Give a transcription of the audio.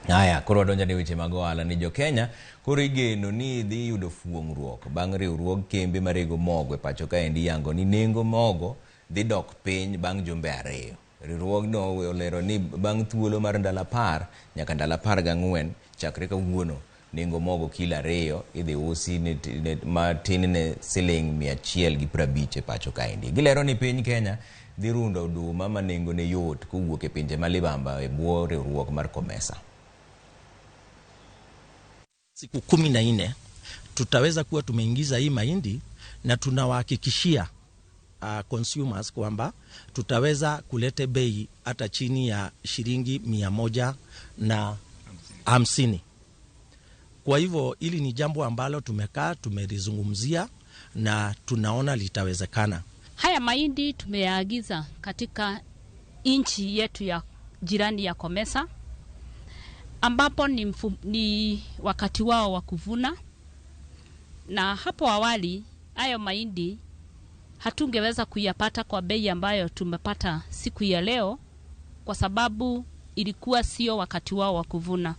Haya, koro wadonjo ne weche mag ohala ni jo-Kenya koro igeno ni dhi yudo fuong'ruok bang' riwruog kembe marego mogo e pacho kaendi yango ni nengo mogo dhi dok piny bang' jumbe 2. Riwruogno olero ni bang' thuolo mar ndalo 10 nyaka ndalo 14 chakre kawuono nengo mogo kilo 2 idhi usi matin ne siling 150 e pacho kaendi. Gilero ni piny Kenya dhi rundo oduma ma nengone yot kowuok e pinje ma libamba e bwo riwruok mar COMESA. Siku 14 tutaweza kuwa tumeingiza hii mahindi na tunawahakikishia consumers kwamba tutaweza kulete bei hata chini ya shilingi 150. Kwa hivyo hili ni jambo ambalo tumekaa tumelizungumzia na tunaona litawezekana. Haya mahindi tumeyaagiza katika nchi yetu ya jirani ya COMESA, ambapo ni wakati wao wa kuvuna, na hapo awali hayo mahindi hatungeweza kuyapata kwa bei ambayo tumepata siku ya leo kwa sababu ilikuwa sio wakati wao wa kuvuna.